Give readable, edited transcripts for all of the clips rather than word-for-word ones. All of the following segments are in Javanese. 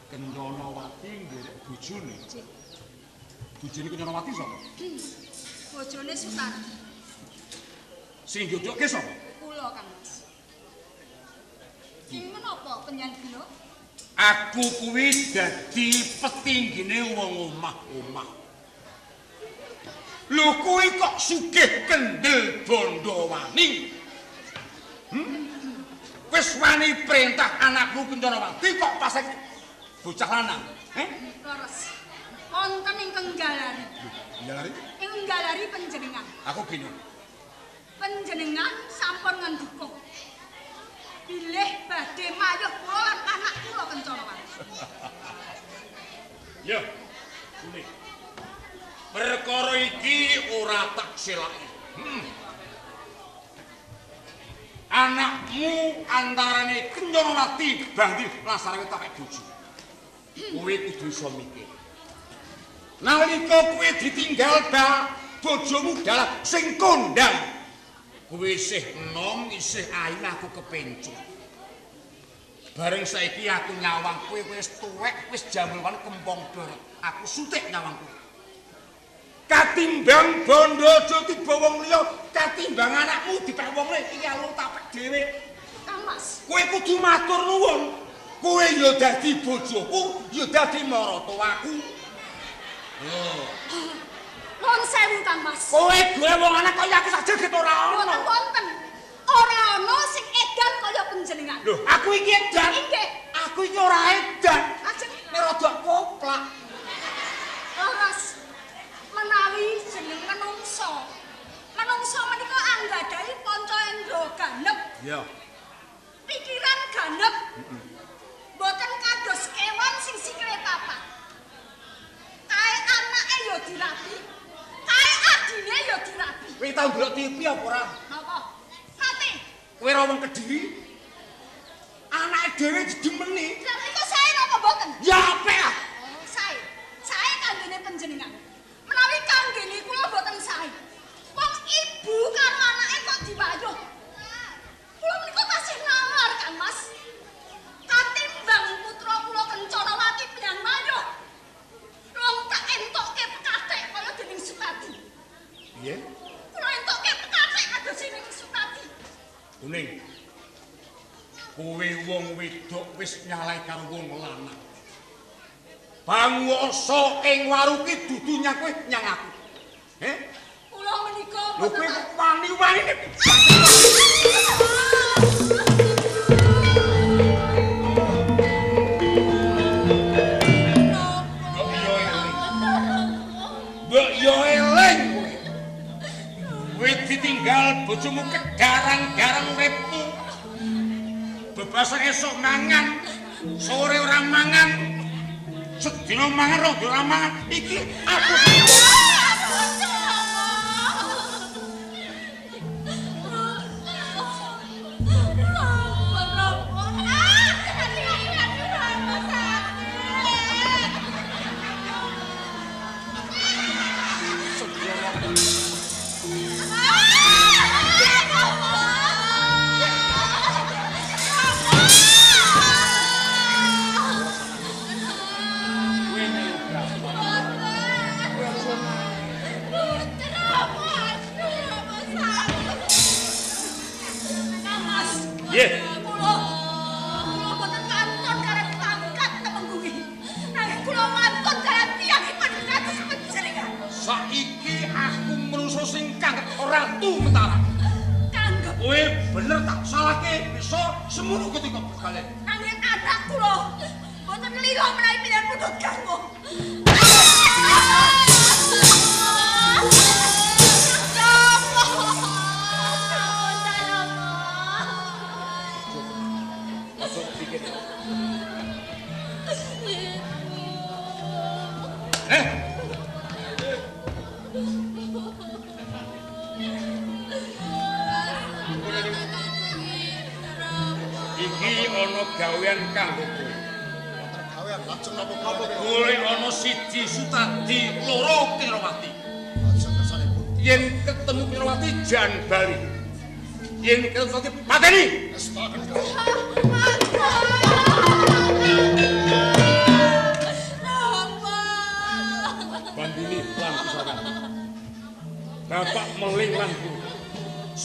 Kencanawati nderek bojone. Nggih. Bojone Kencanawati sapa? Bojone Sutadi. Sing jodohke sapa? Kula, Kang Mas. Sing menapa penyan gula? Aku kuwi dadi petinggine wong omah-omah. Lho kuwi kok sugih kendel bandhawani. Wis wani perintah anakku Kencanawati kok pas bocah lanang, eh? Leres. Wonten ingkang nggalari. Nggalari? Ingkang nggalari panjenengan. Aku gini. Panjenengan sampun ngendika. Bilih badhe mayuh kula lan anak kula Kencanawati. Ya, ngene. Perkara iki ora tak selaki. Anakmu antarane Kencanawati Bandi Lasarwe tak pek bojo. Kowe kudu iso mikir. Nalika kowe ditinggal bojomu dalah sing kondang. Kowe isih enom, isih ayu aku kepencut. Bareng saiki aku nyawang kowe wis tuwek, wis jambul kempong beret. Aku sutik nyawang kowe. Katimbang bondo aja tiba wong liya, katimbang anakmu dipek wong liya, iki aku tak pek dhewe. Kang Mas, kowe kudu matur nuwun. Kowe ya dadi bojoku, ya dadi maratuwaku. Lho. Nuwun sewu Kang Mas. Kowe gue wong anak kaya aku saja gitu ora ana. Mboten wonten. Ora ana sing edan kaya panjenengan. Lho, aku iki edan. Nggih. Aku iki ora edan. Ajeng nek rada koplak. Leres. Menawi jeneng menungsa. Menungsa menika anggadhahi panca indra ganep. Iya. Pikiran ganep. Mboten kados kewan sing sikile papat. Kae anake ya dirabi. Kae adine ya dirabi. Kowe tau ndelok TV apa ora? Napa? Nate. Kowe ora wong Kediri? Anake dhewe didemeni. Lha menika sae napa mboten? Ya apik ah. Oh, sae. Sae kanggene panjenengan. Menawi kanggene kula mboten sae. Wong ibu karo anake kok diwayuh. Kula menika tasih nalar, Kang Mas. Katimbang putra kula Kencanawati piyang mayuh. Wong tak entokke pekathek kaya dening Sutadi. Piye? Kula entokke pekathek kados dening Sutadi. Kuning. Kowe wong wedok wis nyalai karo wong lanang. Panguwasa ing waru ki dudu nyang kowe nyang aku. Heh? Kula menika lho kowe wani-wani. Mbok yo eling kowe. Kowe ditinggal bojomu kedarang-darang uripmu. Bebasan esuk mangan, sore ora mangan. Sedina mangan rong ora mangan. Iki aku. Iki ana gawean kanggo kowe. Wonten gawean lajeng napa gawe? Golek ana siji Sutadi, loro Kencanawati. Lajeng kersanipun. Yen ketemu Kencanawati jan bali. Yen ketemu Sutadi pateni. Nestaken dawuh.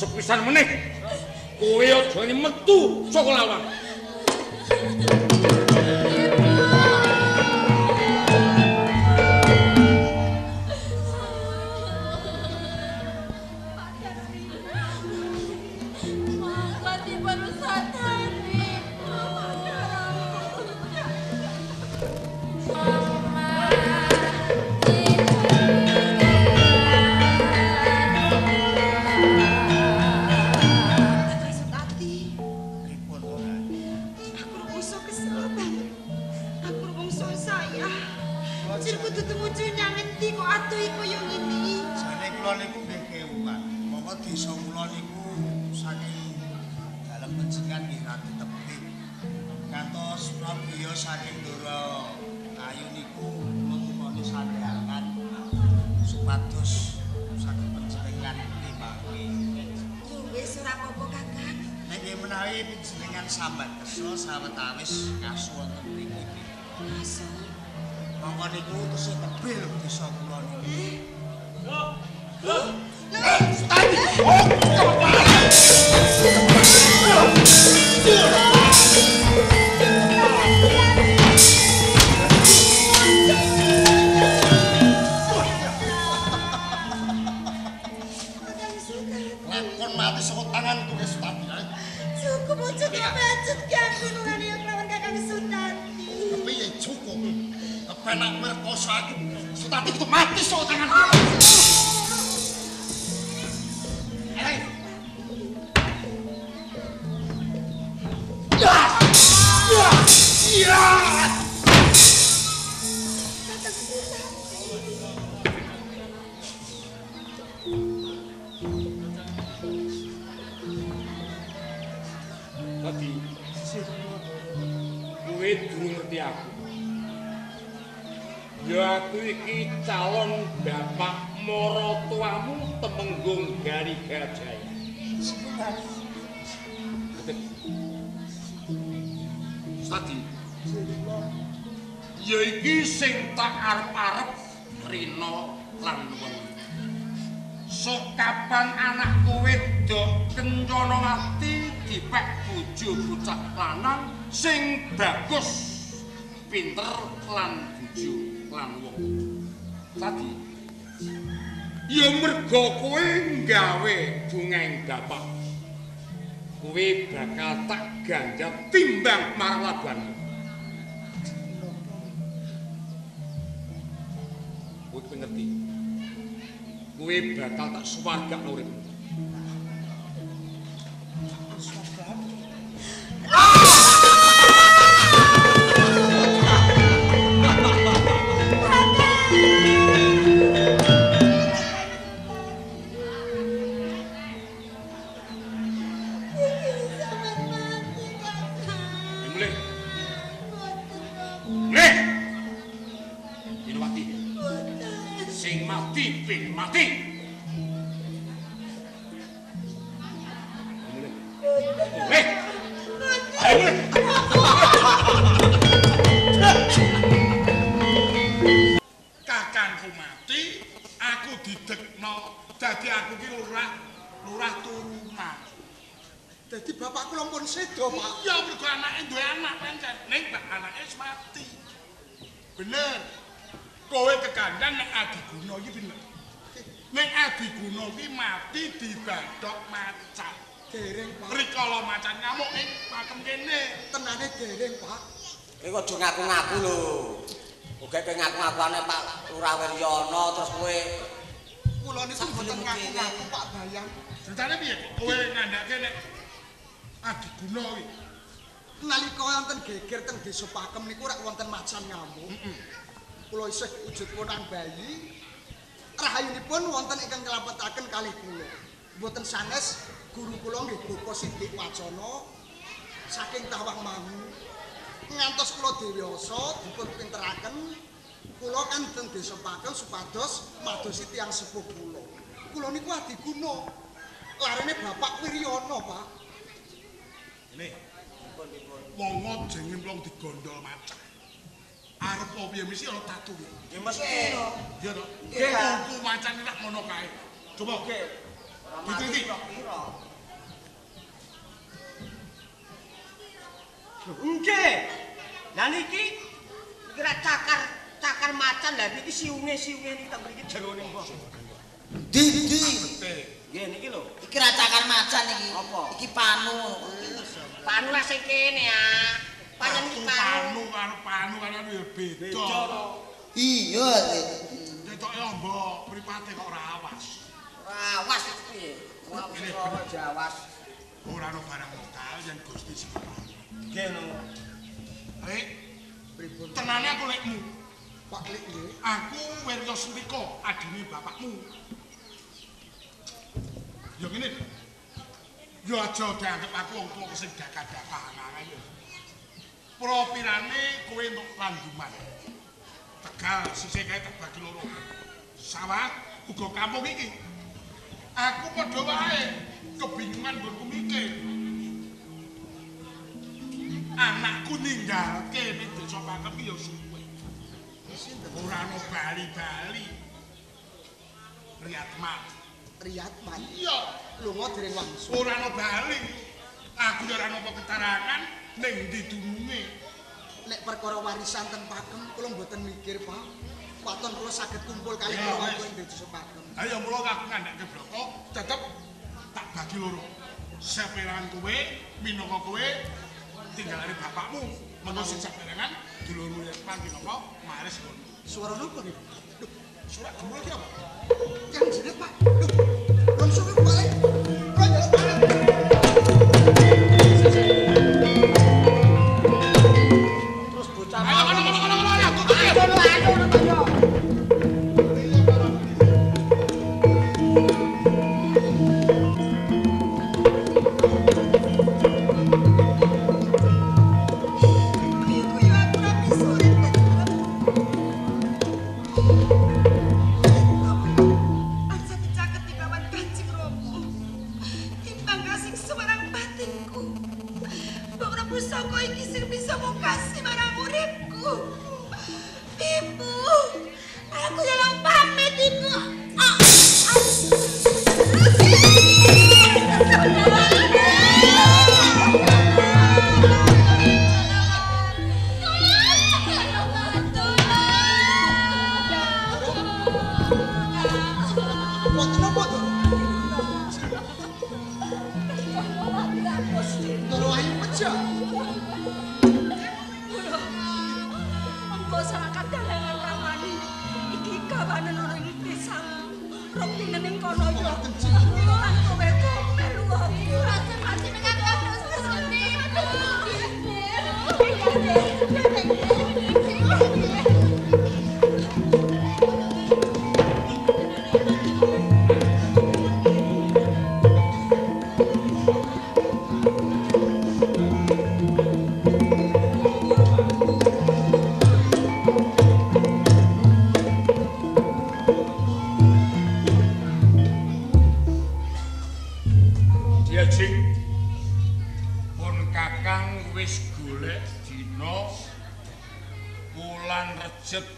Sepisan meneh kowe aja metu saka lawang. Sambat kersa sawetawis ngasu wonten mriki. Ngasu. Monggo niku tesih tebih lho desa kula niki. Lho. Lho. Tadi. Oh, kepala. Lakon mati saka tanganku wis tadi. Cukup aja kebacut ganggu nulani kelawan Kakang Sutati. Kepiye cukup? Kepenak merkosa aku. Sutati kudu mati saka tanganku. Ayo. Ya! Ya! Ya! Kakang Sutati. Tadi kowe durung ngerti aku. Ya aku iki calon bapak maratuamu Temenggung Garigajaya. Tadi ya iki sing tak arep-arep rina lan wengi. Sok kapan anak kowe wedok kencana mati dipek bojo bocah lanang sing bagus, pinter lan bojo lan wong. Tadi ya mergo kowe nggawe bungeng bapak. Kowe bakal tak ganjar timbang marang labuhanmu. Kowe ngerti? Kowe bakal tak suwargakno uripmu. Sing mati ben mati. Kakangku mati, aku didekno, dadi aku ki lurah turunan. Dadi bapakku pun sedo, Pak. Iya, mergo anake duwe anak pancen, ning anake wis mati. Bener. Kowe kekandang nek Adiguna iki bener. Nek Adiguna iki mati dibathok macan. Dereng, Pak. Rikala macan ngamuk ing pakem kene. Tenane dereng, Pak. Kowe aja ngaku-ngaku lho. Oke kowe ngaku-ngakuane Pak Lurah Wiryono terus kowe kula niku mboten ngaku-ngaku Pak Bayang. Ceritane piye kok kowe ngandhake nek Adiguna kuwi? Nalika wonten geger teng desa Pakem niku rak wonten macan ngamuk. Kula isih wujud wonan bayi. Rahayunipun wonten ingkang nglapetaken kalih kula. Mboten sanes guru kula nggih Bapak Sidik Wacana saking Tawangmangu. Ngantos kula dewasa dipun pinteraken kula kan teng desa Pakem supados madosi tiyang sepuh kula. Kula niku Adiguna. Larene Bapak Wiryono, Pak. Ngene. Wong jeng nyemplung digondol macan. Arep apa piye mesti ana tatu. Ya mesti. Iya to. Nggih. Kuku macan rak ngono kae. Coba. Nggih. Diteliti. Nggih. Lah niki iki ra cakar macan lah niki siunge-siunge niki tak mriki jerone mbah. Ndi ndi. Nggih niki lho. Iki ra cakar macan iki. Apa? Iki panu. Panu lah sing kene ah. Pancen iki panu karo panu karo ya beda. Iya. Ketoke ombo mripate kok ora awas. Ora awas iki piye? Ora awas. Ora ono barang modal yen Gusti sing nggih no. Rek, pripun? Tenane aku lekmu. Pak Lek nggih. Aku Wirya Sentika, adine bapakmu. Ya ngene. Ya aja dianggep aku wong tuwa sing dakah-dakah ae. Propirane kowe entuk landuman. Tegal sisih kae tak bagi loro. Sawah uga kampung iki. Aku padha wae kebingungan nggonku mikir. Anakku ninggalke ning desa Pakem iki ya suwe. Ora ono bali-bali. Riyatman. Riyatman. Iya, lunga dereng wangsul. Ora ono bali. Aku ya ora ono keterangan ning ndi dununge. Nek perkara warisan ten Pakem kula mboten mikir, Pak. Waton kula saged kumpul kalih kula ing desa Pakem. Ha ya mula aku ngandhake bloko tetep tak bagi loro. Saperangan kowe minangka kowe tinggalane bapakmu, mengko sing saperangan dulurmu yen pinangka maris ngono. Suara napa nggih? Lho, suara gemul iki apa? Yang jerit, Pak. Lho, langsung balik. Kula njaluk balik. Terus bocah. Ayo kono kono kono kono ayo tutup. Ayo ayo.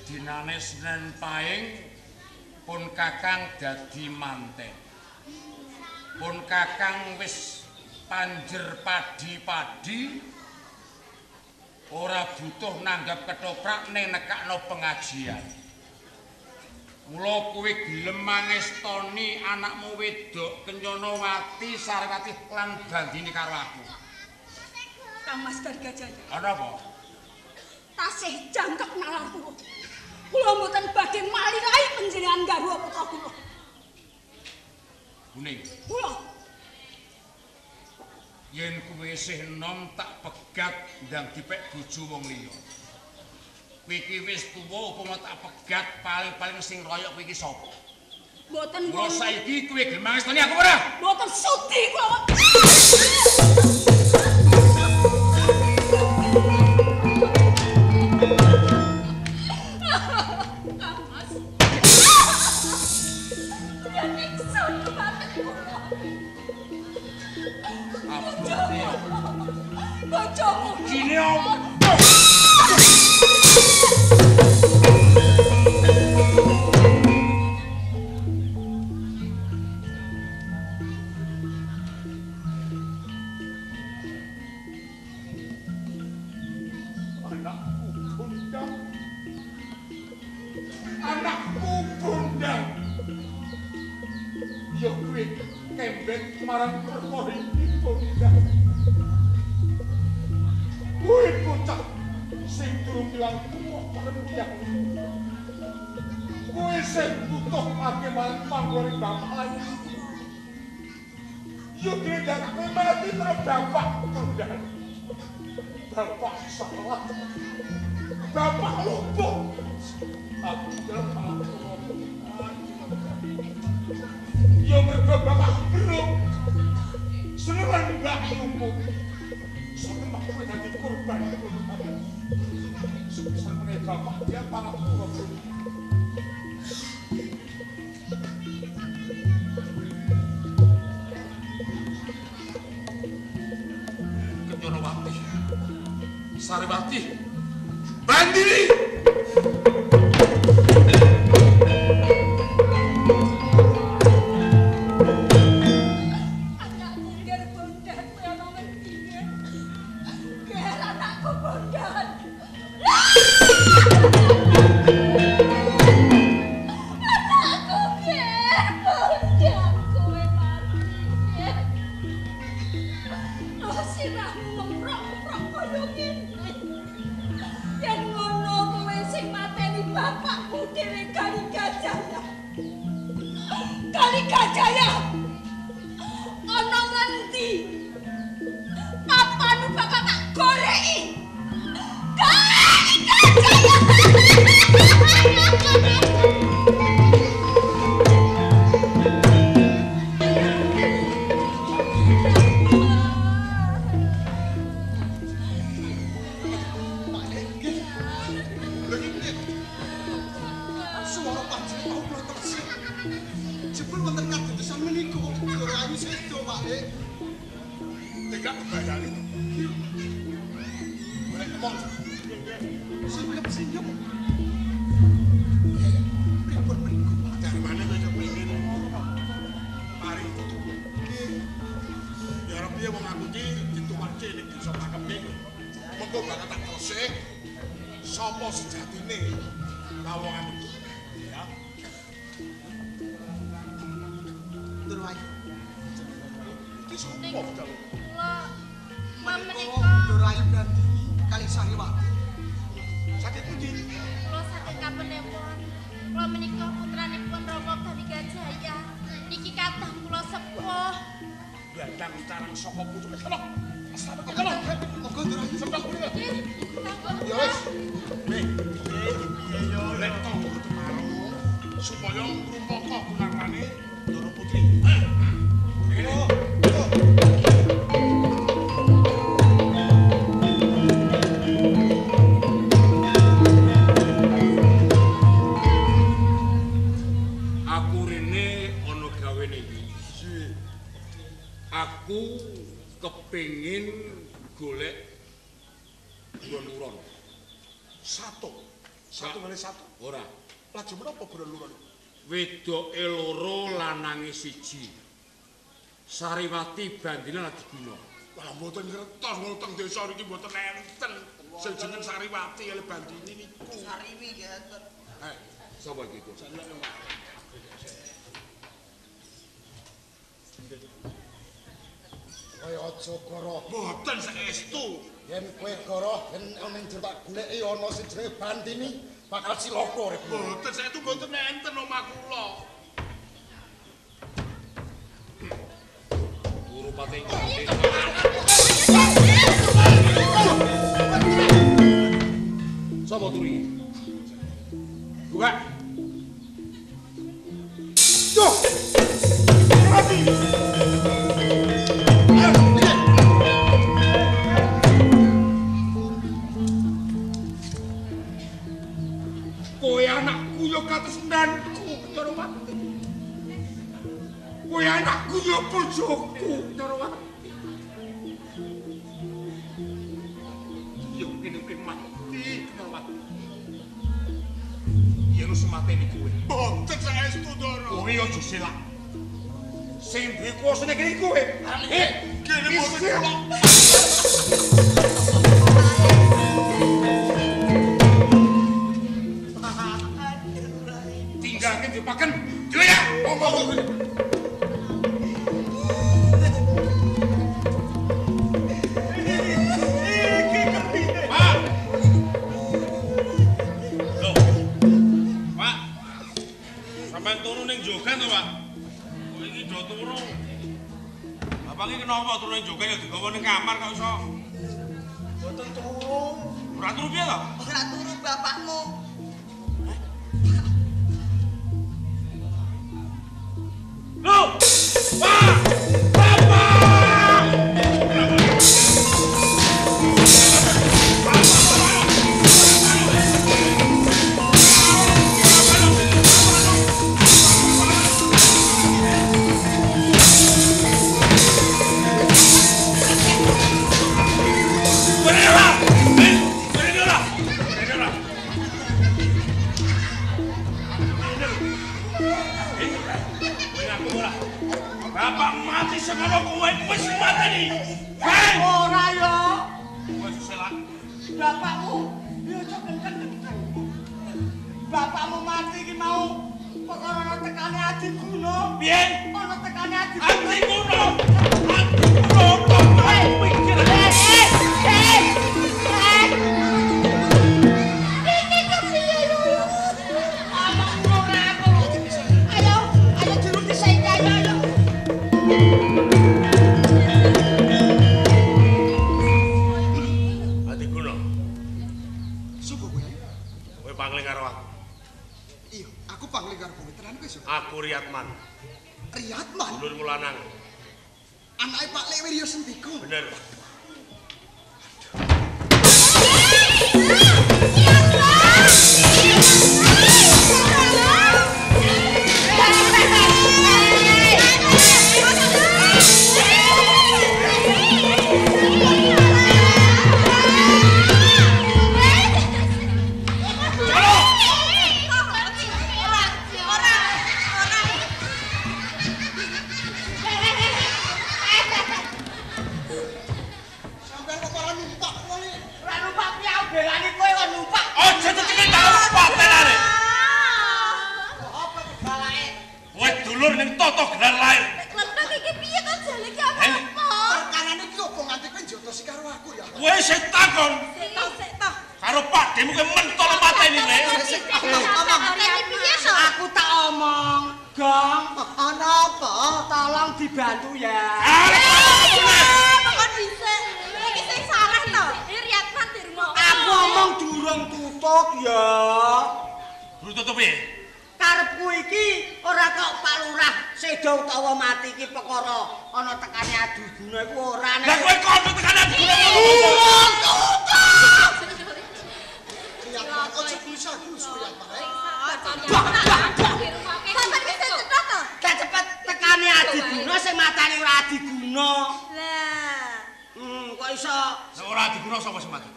Dinane Senen Paing pun kakang dadi manten. Pun kakang wis panjer padi-padi ora butuh nanggap ketoprak ning nekakno pengajian. Mula kowe gelem mangestoni anakmu wedok Kencanawati Sarwati lan bandine karo aku. Kang Mas Gargajaya. Ana apa? Tasih jangkep nalar kula. Kula mboten badhe malirahi panjenengan garwa putra kula. Kuning. Kula. Yen kowe isih enom tak pegat ndang dipek bojo wong liya. Kowe iki wis tuwa upama tak pegat paling-paling sing royok kowe iki sapa? Mboten. Mula saiki kowe gelem mangestoni aku ora? Mboten sudi kula. marang perkara iki Bondan. Kuwi bocah sing durung ilang tuwa paremuyang. Kuwi sing butuhake marang panggone bapak lan ibu. Yo kira kowe mati terus bapak Bondan. Bapak salah. Bapak lupa. Aku njaluk pangapura. Ya mergo bapak bro. Seneng mbak lumpuh. Seneng aku dadi korban. Seneng bapak dia pangapura. Kenconowati, Sariwati, Bandini. Anakku nger Bondan kowe ana ngendi nger? Nger anakku Bondan. Anakku nger Bondan kowe mati nger. Oh sirahmu ngemprok-mprok kaya ngene. Yen ngono kowe sing mateni bapakmu dhewe Kaligajaya. Kaligajaya. Ana ngendi? Papanmu bakal tak goleki. Kaligajaya. Pak Lek, nggih. Lho iki piye? Swara panjenengan kula tesih. Jebul wonten kadedesan menika Ndoro Ayu sedo, Pak Lek. Tidak kebayang. Boleh ngomong. Singkep-singkep. Pripun mriku, Pak? Dari mana kowe kepengin paring putu? Nggih. Ya ora piye wong aku iki dituwake ning desa Pakeming. Mengko bakal tak kosek sapa sejatine lawongan itu. Ya. Ndoro Ayu. Iki sapa budal? Kula Menika menika Ndoro Ayu Bandini kalih Sariwati. Sakit pundi? Kula saking Kapenewon. Kula menika putranipun Rama Kaligajaya. Niki kathah kula sepuh. Bandang carang saka putu. Kono. Selamat kono. Monggo Ndoro Ayu. Sembah kuwi. Nggih, monggo. Ya wis. Nih, piye yo lek tangga temarung supaya ngrumpaka gunakane Ndoro Putri. Ngene. Oh, oh. Aku rene ana gawene iki. Aku kepengin golek buron-uron. Satu. Satu kali satu. Ora. Lajeng menapa buron-uron? Wedoke loro lanange siji. Sariwati Bandina Adiguna. Wah, mboten ngertos wong teng desa niki mboten enten sing jeneng Sariwati kali Bandini niku. Sariwi nggih enten. Eh, sapa iki? Kowe aja goroh. Mboten saestu. Yen kowe goroh, yen ana ing jero tak goleki ana sing jenenge Bandini bakal cilaka urip. Mboten saestu mboten enten omah kula. Turu pate. Sapa turu iki? Buka. Yo. Mati. Kowe anakku yo katresnanku, Nyarawati. Kowe anakku yo bojoku, Nyarawati. Yo kene kowe mati, Nyarawati. Yen wis mateni kowe. Mboten saestu, Ndara. Kowe aja selak. Sing duwe kuwasa nek kene kowe. Eh, Kene mboten kula. Tinggalke dipaken. Yo ya, monggo. Iki do turu. Bapak iki kenapa turu ning joget ya digawa ning kamar kok iso? Mboten turu. Ora turu piye to? Ora turu bapakmu. Lho! Pak! Bapak! Bapak mati semono kowe wis mateni. Hei! Ora ya. Wis selak. Bapakmu ya aja kenceng-kenceng. Bapakmu mati iki mau perkara ana tekane Adiguna. Piye? Ana tekane Adiguna. Adiguna. Adiguna kok pikir. Iki kepiye lho? Ayo, ayo diruti saiki ayo ayo. Adiguna. Sopo kowe? Kowe pangling karo aku. Iya, aku pangling karo kowe. Tenan kowe sapa? Aku Riyatman. Riyatman? Dulurmu lanang. Anake Pak Lek Wirya Sendika. Bener. Sampeyan kok ora numpak wong iki. Ora numpak piye aku belani kowe kok numpak. Aja ceceke tak patenane. Apa kegalake? Kowe dulur ning tata gelar lair. Klentek iki piye to jale iki apa? Perkarane iki opo nganti kowe njotosi karo aku ya? Kowe sing takon Sik toh, sik toh. karo Pakdemu kowe mentol mateni kowe. Aku tak omong, Gong. Ana apa? Tolong dibantu ya. Kok dhisik? Iki sing salah to. Riyatman dirungokno. Aku omong durung tutuk ya. Durung tutup piye? Karepku iki ora kok Pak Lurah sedo utawa mati iki perkara ana tekane Adiguna iku ora nek. Lah kowe kono tekane Adiguna ngono. Riyatman aja glusa-glusu Riyatman. Sampeyan wis cetha to? Gak cepet tekane Adiguna sing matane ora Adiguna. Lah. Kok iso? Nek ora Adiguna sapa sing mati?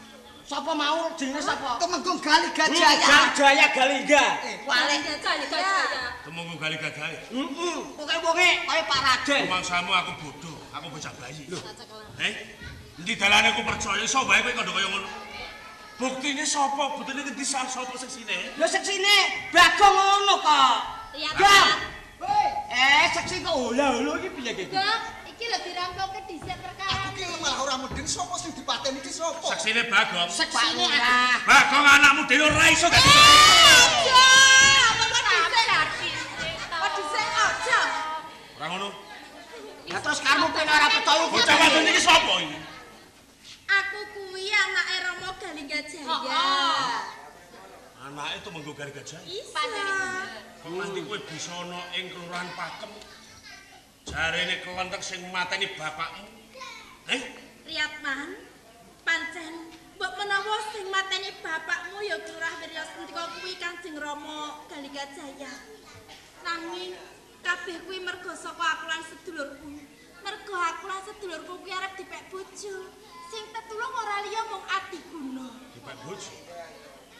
Sapa mau jenenge sapa? Temenggung Gali Gajaya. Jaya Galingga. Wale. Jaya. Temenggung Gali Gajaya. Heeh. Pokoke wonge kaya Pak Raden. Rumangsamu aku bodoh, aku bocah bayi. Lho. Eh? Endi dalane aku percaya iso wae kowe kandha kaya ngono. Buktine sapa? Buktine ngendi sapa seksine? Lho seksine Bagong ngono kok. Riyatman. Eh, seksi kok ola-ola iki piye iki? Gong, iki lho dirampoke dhisik perkara. Aku ki malah ora mudeng sapa sing dipateni iki sapa? Seksine Bagong. Seksine aku. Bagong anakmu dhewe ora iso dadi. Aja, apa kok dhisik? Kok dhisik aja. Ora ngono. Ya terus karepmu ben ora percaya Bocah wadon iki sapa iki? Aku kuwi anake Rama Galinggajaya. Anake Tumenggung Galinggajaya. Isa. Kok nganti kowe bisa ana ing Kelurahan Pakem? Jarene kelentek sing mateni bapakmu. Eh? Riyatman, pancen mbok menawa sing mateni bapakmu ya Kelurah Wirya Sentika kuwi Kanjeng Rama Galinggajaya. Nanging kabeh kuwi merga saka aku lan sedulurku. Merga aku lan sedulurku kuwi arep dipek bojo. Sing tetulung ora liya mung Adiguna. Dipek bojo.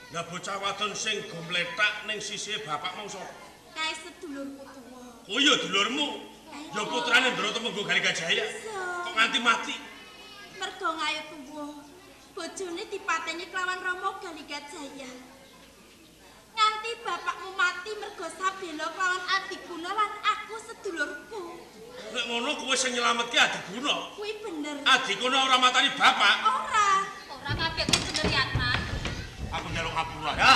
Lah bocah wadon sing gomletak ning sisihe bapakmu sapa? Kae sedulurku tuwa. Oh iya dulurmu. Ya putrane Ndara Tumenggung Galinggajaya. Kok nganti mati? Merga ngayu tuwa. Bojone dipateni kelawan Rama Galinggajaya. Nganti bapakmu mati merga sabela kelawan Adiguna lan aku sedulurku. Nek ngono kowe sing nyelametke Adiguna. Kuwi bener. Adiguna ora matani bapak. Ora. Ora kabeh kuwi bener Yatman. Aku njaluk ngapura. Ya.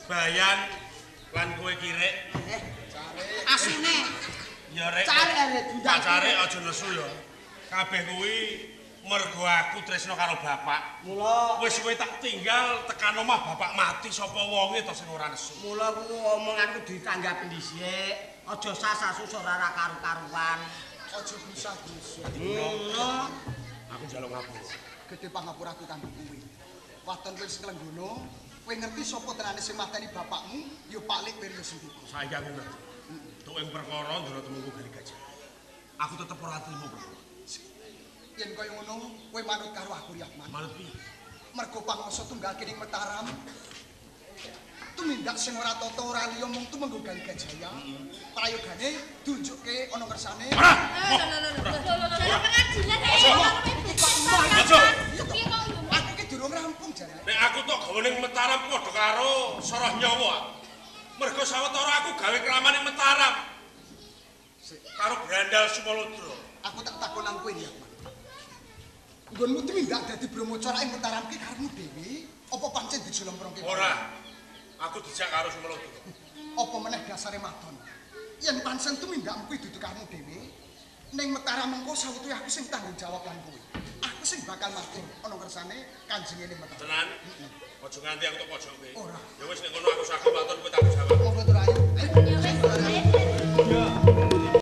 Bayan lan kowe kirek. Asune. Ya rek. Carek arek diundang. Carek aja nesu ya. Kabeh kuwi mergo aku tresno karo bapak. Mula wis kowe tak tinggal tekan omah bapak mati sapa wonge to sing ora nesu. Mula ku omonganku ditanggapi dhisik. Aja sasasus ora karu-karuan. Aja gusah-gusuh. Ngono. Aku njaluk ngapura. Gedhe pangapuraku kanggo kowe. Waton wis nglenggono, kowe ngerti sapa tenane sing mateni bapakmu, ya Pak Lik Wirya Sendika. Saiki aku ngerti. Tuk ing perkara Ndara Tumenggung Galigajah. Aku tetep ora trimo perkara. Yen kaya ngono, kowe manut karo aku Riyatman. Manut piye? Mergo panguwasa tunggal kene Mataram. Tumindak sing ora tata ora liya mung Tumenggung Galigajaya. Prayogane diunjukke ana kersane. Ora. Lho pengadilan Aku iki durung rampung jare. Nek aku tok gawe ning Mataram padha karo soroh nyawa. Mergo sawetara aku gawe keraman ning Mataram. Karo Brandal Sumalodra. Aku tak takon nang kowe ya, Mas. Nggonmu tumindak dadi Brahmacara ing Mataram ki karepmu dhewe apa pancen dijelemprongke? Ora. Aku dijak karo Sumalodra. Apa meneh dasare madon? Yen pancen tumindakmu kuwi dudu karepmu dhewe, ning Mataram mengko sawetara aku sing tanggung jawab lan kowe. Aku sing bakal matur ana kersane kanjenge ning Mataram. Tenan? Aja nganti aku tok pojokke. Ora. Ya wis nek ngono aku saku matur kowe tanggung jawab. Monggo tur ayo. Ya wis.